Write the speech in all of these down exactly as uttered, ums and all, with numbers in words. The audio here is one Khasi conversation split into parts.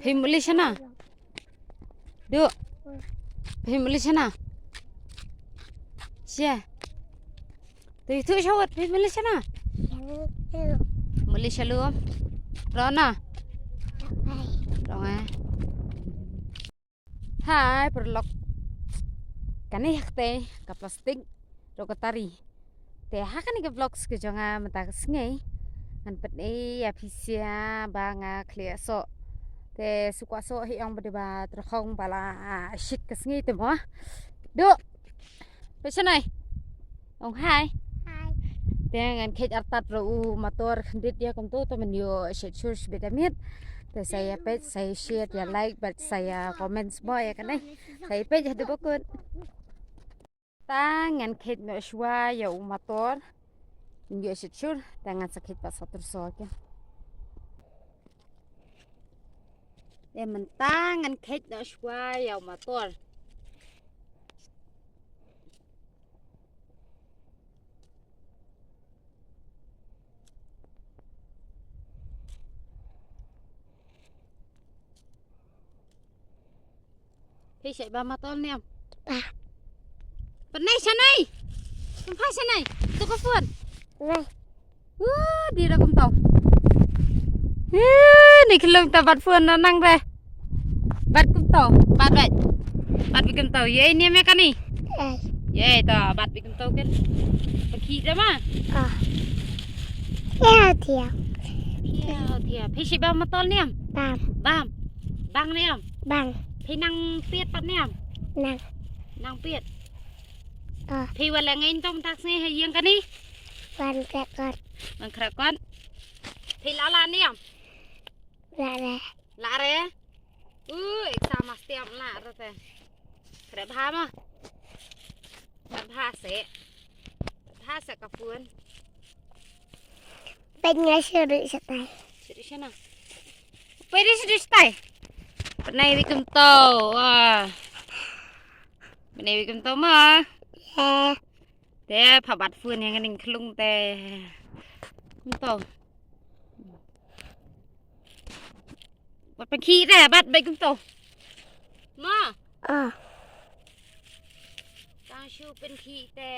Phi muli shana. Du. Phi muli shana. Sia. Tu itu shawat phi muli shana. Muli shalom. Rona. Rona. Hai, paralok. Kane ha kata ka plastik ruh ka tari. Te ha kane ka vlog ka jong nga mynta ka sngi ngan pyni ïa phi sha ba nga khlieh soh. Te shu kwah soh hi ong ba dei ba tyrkhong ba la shit ka sngi te mo. Du. Phi shane. Ong hai. Hai. Te ngan kheit artat ruh u motor khyndiat ïa kumto te men ïoh shet shur shibit ïa miet. Te sa ïa peit, sa ïa share, ïa like, bad sa ïa comment mo ïa kane. Sa ïa peit haduh ba kut. Te ngan kheit noh shuwa ïa u motor. Ngan ïoh shet shur, te ngan sa kheit pat sa tur soh ke. Te mynta ngan kheit noh shuwa ïa u motor. Phi shait bam motor ne em? Bam. Pynai shane. Pynphai shane. Tu ka phone. Nai. Wuh, dei da kumto. Ih, ni khlung ta bat phone na nang re. Bat kumto, bat bat. Bat bi kumto. Ye ni me kani. Eh. Ye to, bat bi kumto kan. Pakai dah ma. Ah. Ya, dia. Ya, dia. Phi shait bam motor ne em? Bam. Bam. Bang ne em? Bang. Phi nang piet pat ne em? Nang. Nang piet. Ah. Phi wan leh ngin tong taxi ha ïing kani? Wan krekot. Wan krekot. Phi la la ne em? La re. La re. U, exam mas tiap la re te. Kre bha ma. Kre bha se. Kre bha se ka phone. Peit nga shu ruh shatai. Shu ruh shana. Peit ruh shu ruh shatai. Pynai wi kumto. Wah. Pynai wi kumto ma. Eh. Te pha bat phone ïa nga ning khlung te. Kumto. Wat pynkhih te, bat bai kumto. Ma. Ah. Tang shu pynkhih te.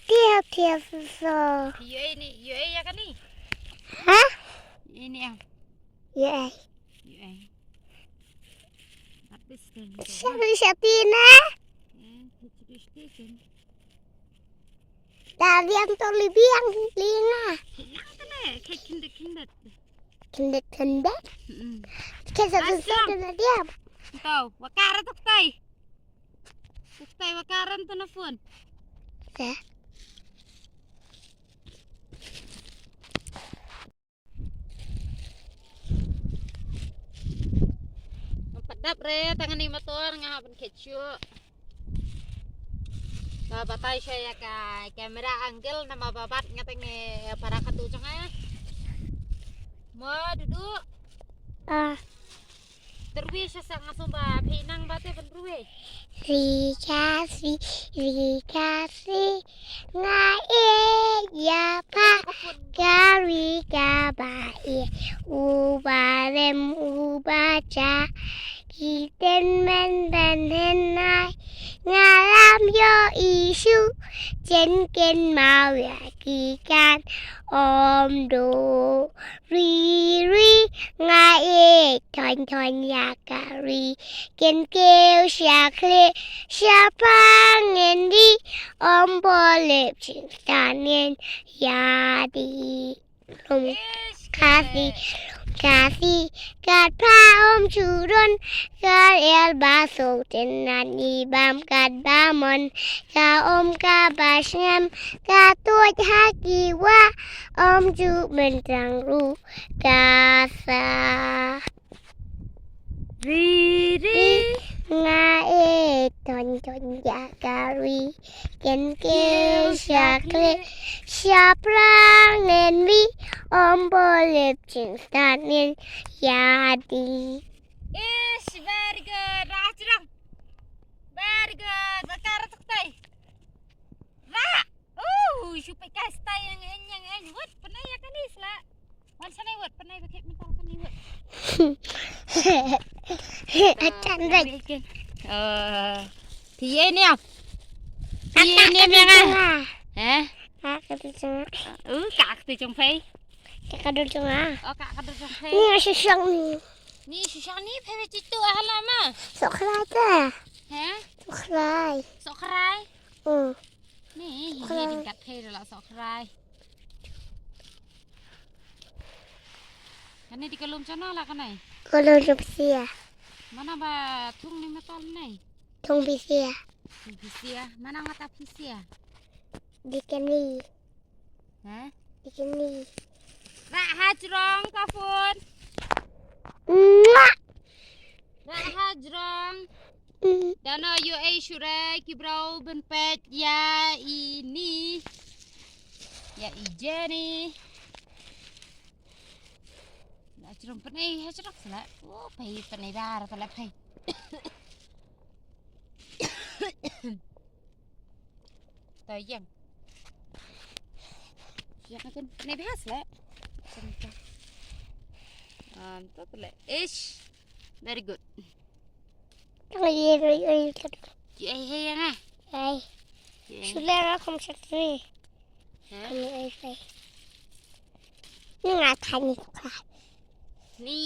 Tiap, tiap, so. Ïoh ni, ïoh ïa kani. Ha? Ïoh ni ah. Ïoh. Ïoh. Bat bai sdang. Sha, sha tina. Eh, sha tina. Da biang to li biang li nga. Nang tane, khe khyndiat khyndiat. Khyndiat khyndiat. Hmm. Khe sa sa sa na diam. Tau, wakara tok tai. Tok tai wakara to na phone. Ya. Ngam pat dap re tang ani motor nga hap ban khet shuh. Ba batai sha ïa ka camera angle namar ba bat nga tang ne para katu jong nga. Mo dudu. Ah. Terwi sha sa nga sumba phi nang ba te ban rwi. Ri ka ri, ri ka ri. Nga e ya pa ka ri ka ba e. U ba rem u ba cha. Ki ten men ben hen nai. Nga lam yo i shu. Chen ken mau ya ki kan. Om do. Ri ri nga e ton ton ya ka ri. Ken keu sha kle sha pang en di. Om bo lep ching tan en ya di. Lum kasi lum kasi kat pa om churon. Kar el ba so ten nan i bam kat ba mon. Ka om ka ba shngam ka tuot ha ki wa. Om ju men trang ru. Kasa. Ri ri. Nga e ton ton ya ka ri. Ken ke sha kle sha prang en ri. Om bo lep ching stan en ya di. Ish, very good. Ra chirang. Very good. Bakar tok tai. Ra. Oh, shu pai kai stai yang en yang en. Wat pernah ya kan isla. Wan sana wat pernah pakai mental kan. Atan bai. Eh, phi ïa ne. Phi ïa ne me nga. Heh? Ka dul jong nga. Uh, ka ka dul jong phi. Ka ka dul jong nga. Oh, ka ka dul jong phi. Ni shisang ni. Ni shisang ni phi phi tu ah lama. Sok krai ta. Heh? Sok krai. Sok krai. Hmm. Ni, hi hi ding kat phi la sok krai. Kane dei ka lum jano la kane? Ka lum jong phi sia. Mana ba thung ni matol ni? Thung phi sia. Thung phi sia. Mana ngata phi sia? Dei kane. Ha? Dei kane. Ra ha jrong ka phone. Mwah! Rah ha jrong. Mm. Dano ïoh ei shuh re ki briew ban peit ïa i Ni. Ïa i Jenny. Ha jrong pynei ha jrong sala. Oh, pei pynei dar pala pei. To ïeng. Ïeng kan. Ni bha sala. Um, to tele. Ish. Very good. Tang ïeng ïeng ïeng. Ïeng ïeng ïeng ah. Ai. Ïeng. Sula ra kham shakri. Ha? Kham ïeng ïeng. Ni nga thani ka. Ni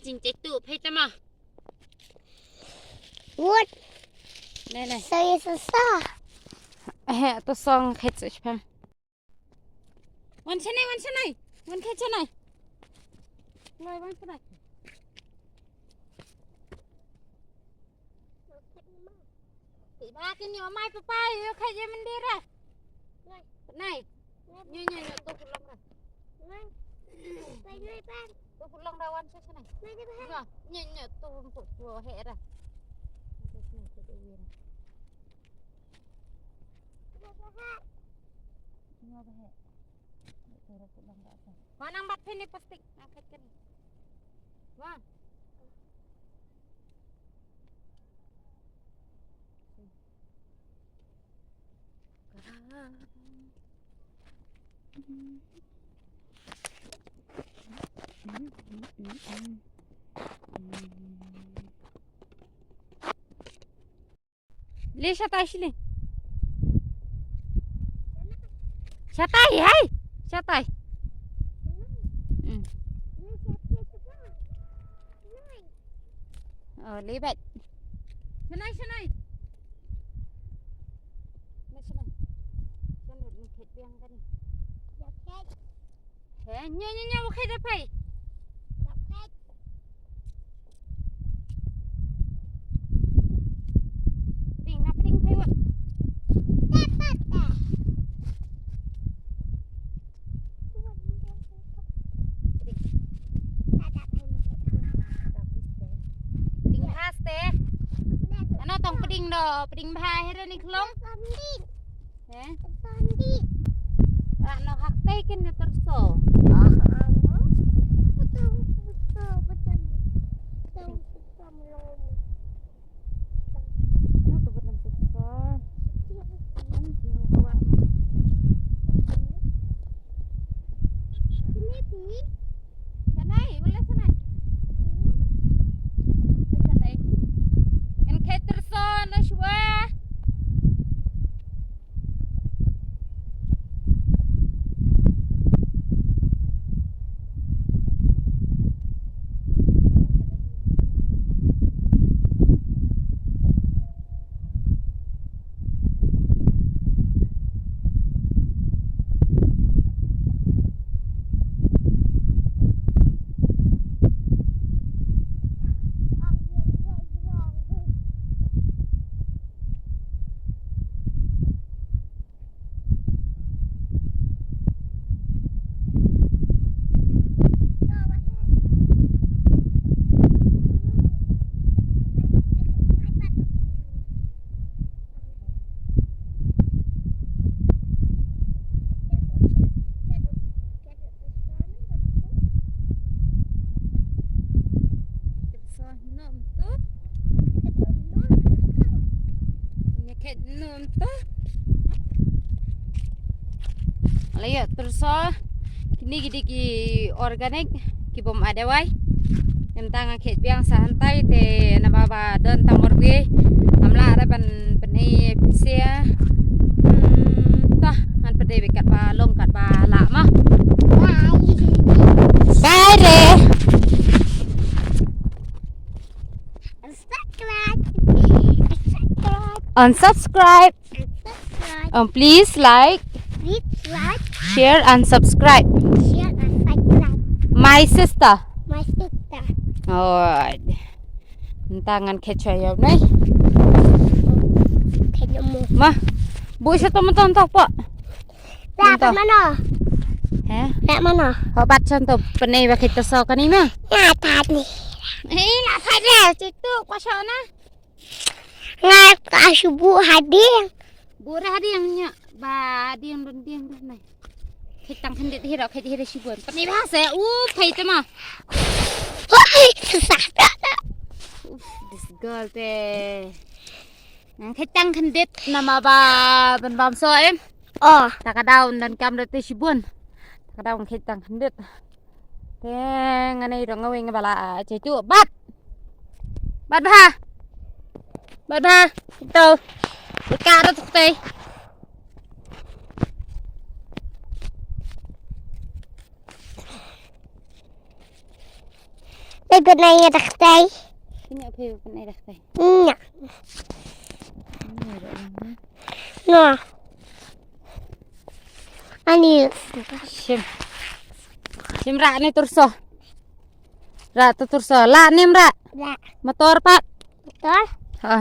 jingte tu phai tama. What? Nai, nai. Sa ye sa sa. Eh, to song khet sa chpang. Wan chanai, wan chanai. Wan khet chanai. Ngai, wan chanai. Ti ba kin yo mai papa yo khet ye mandir ah. Nai. Nai. Nyo, nyo, nyo, to pulong ra. Nai. Nai, nai, pan. To pulong ra wan sa chanai. Nai, nai, pan. Nyo, nyo, nyo, to pulong ko, ko he ra. Nyo, nyo, nyo, to pulong ra. Nyo, nyo, nyo. Nyo, nyo, nyo, to pulong ra. Wa nang bat pini plastik, nang khet kani. Wa. Le shatai shili. Shatai, hai. Shatai. Hmm. Oh, le bad. Shanai, shanai. Shanai, shanai. Shanai, ni khet biang kan. Ya khet. He, nyo, nyo, nyo, khet da phai. Ya khet. Pding, na pding phai wat. Pding bha ste. Ano tong pding do, pding bha hera ni khlong. He? Ano hak tei kin ni terso. Ala ïa, terso kini ki dei ki organic, ki bym add dawai. Mynta ngan khet biang sa hyntai te naba ba don tang mor wi. Ngam lah re ban pyni pisa. Hmm, to ngan pyni bad katba long katba lah ma. Bye re. Subscribe. Subscribe. Unsubscribe. Subscribe. Um, please like, Please like, share and subscribe. Share and subscribe. My sister. My sister. Alright. Nta ngan khet chwa ïa u nai. Khet ïa u mo. Ma. Bu sha to mynta nta pa. Ra pat mano? He? Ra mano? Ho pat chan to pynai ba khet to so kani ma. Ya tani. Eh, la pat ra situ kwa sha na. Nga ka shu buh hadien. Buh dah hadien nya. Ba hadien don dien dah nai. Khet tang khyndiat hi ro khet hi ro shibun. Pynai ba se u phai te ma. Oi, susah dah. Uf, this girl te. Nang khet tang khyndiat nama ba ban bam so em. Oh. Ta ka daw don kam dah te shibun. Ta ka daw khet tang khyndiat. Te ngan ai rong aweng bala che tu bat. Bat bha. Bat bha. Ito. Ika ra tuk te. Te gun ai dak te. Nya phe gun ai dak te. Nya. Nya. Ani. Shim. Shim ra ni turso. Ra tu turso. La nim ra. La. Motor pat. Motor. Ha.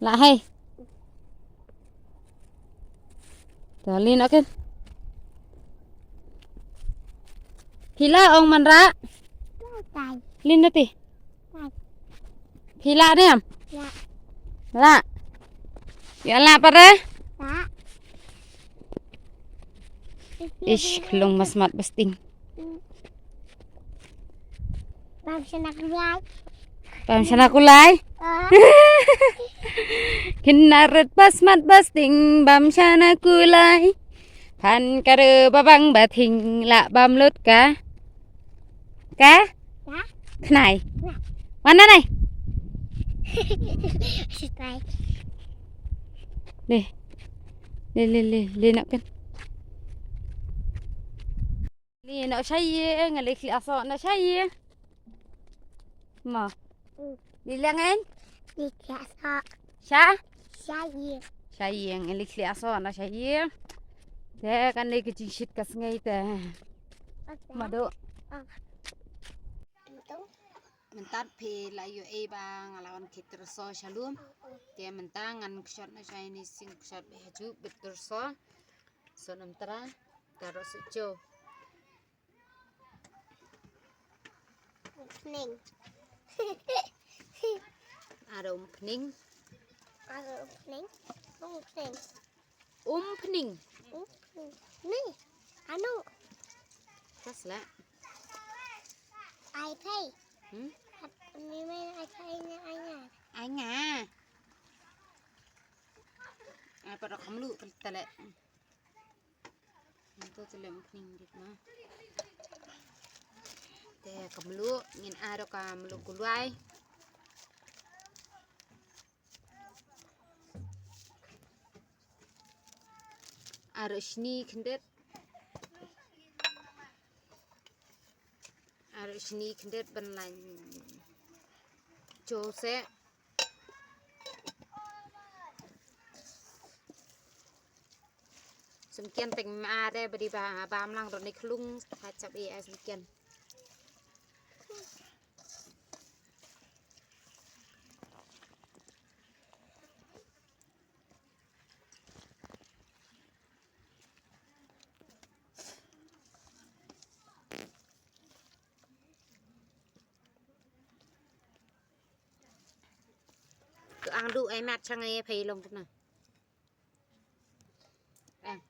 La hai. Ta lin akin. Phi la ong man ra. Lin na ti. Phi la niam? La. Ya la pare? La. Ish, khlong mas mat besting. Bam shana kulai. Bam shana kulai. Ah. Kynna ret bas mat bas ting bam shana kulai. Phan kare babang bathing la bam lut ka. Ka? Ka? Khnai. Ka. Mana nai? Sitai. Le. Le le le le nak kan. Li no shayi ngali khli aso no shayi. Ma. Mm. Li lengen? Li khli aso. Sha? Shayi. Shayi ngali khli aso no shayi. Te kan ni kecil shit kas ngai te. Oke. Madu. Ah. Betul. Mynta phi la ïohi ba nga la wan khet tyrso sha lum. Te mynta ngan kshot na shai ni sing kshot bad haju bad tyrso. So nam tra ka ro su cho. Umphning. Aro umphning. Aro umphning. Umphning. Umphning. Ni. Anu. Kasla. Ai thei. Hmm? Ni mai ai thei ni ai nga. Ai nga. Ai pa ro kamlu tele. Nto tele umphning dit ma. Te kamlu ngin aro kamlu kulwai. Aro shni khyndet. Aro shni khyndet ban lain. Cho se. Sumkian teng ma re badi ba bam lang ro ni khlung ha chap e ai sumkian. Ang du ai mat chang ai phai long na. Ang.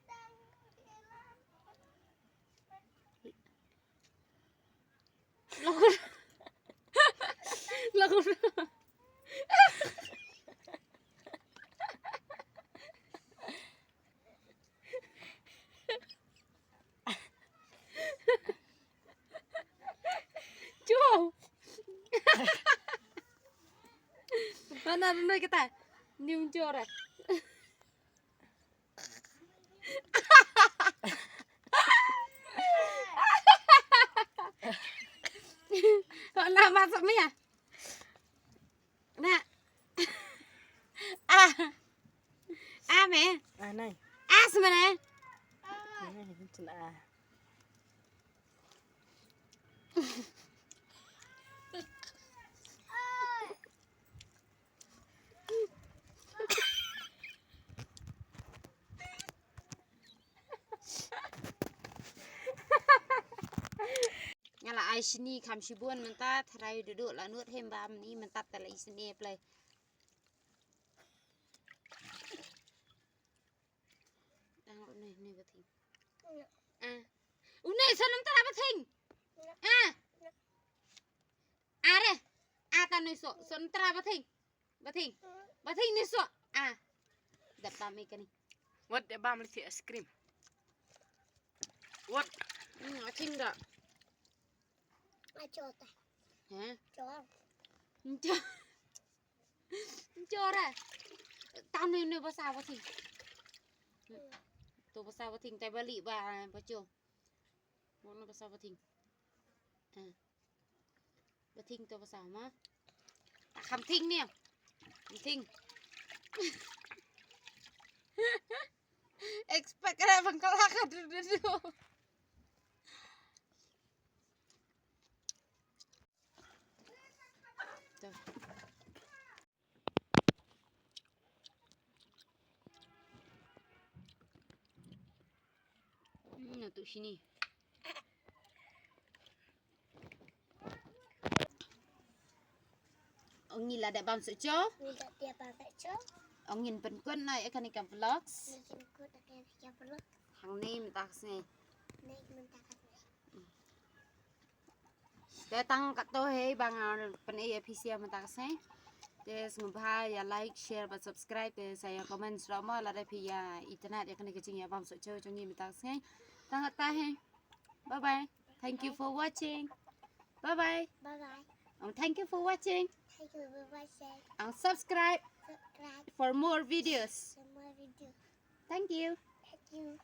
Lagun. Lagun. Cho. Na, na, na, kita. Ni muncul dah. Kok nak masuk ni ya? Nak. Ah. Ah, me. Ah, nai. Ah, sebenarnya. Nai, cun ah. Nga la ai shini kham shibun mynta, tharai duh duh la nud hem bam ni mynta, te la ai shini play. Tang une, une ba thing. Ah. Une, son em tra ba thing. Ah. Are. Ah, ta une so, son em tra ba thing. Ba thing. Ba thing ni so. Ah. Dap ba me kani. Wat dap ba me ice cream. Wat. Hmm, a thing da. A chota. Hah? Chor. Chor. Chora. Tang ne ne ba sa ba thing. To ba sa ba thing, tai ba li ba, ba cho. Mo ne ba sa ba thing. Ah. Ba thing to ba sa ma. Ta kham thing ne. Thing. Expect ra bang kala ka du du du. Hmm, na tu sini. Ong ngi la dep bam sohcho. Ngi la dep bam sohcho. Ong ngin pynkut noh ïa kane ka vlogs. Ngin pynkut noh ïa kane ka vlog. Hangne mynta ka sngi. Hangne mynta ka sngi. Te tang katto hi ba nga pyni ïa phi sha mynta ka sngi. Te sngewbha ïa like, share bad subscribe, te sa ïa comment shuh mo lada phi ïa itynnad ïa kane ka jingïabam sohcho jong ngi mynta ka sngi. Tang katta hi. Bye bye. Thank you for watching. Bye bye. Bye bye. And thank you for watching. Thank you for watching. And subscribe. Subscribe. For more videos. For more videos. Thank you. Thank you.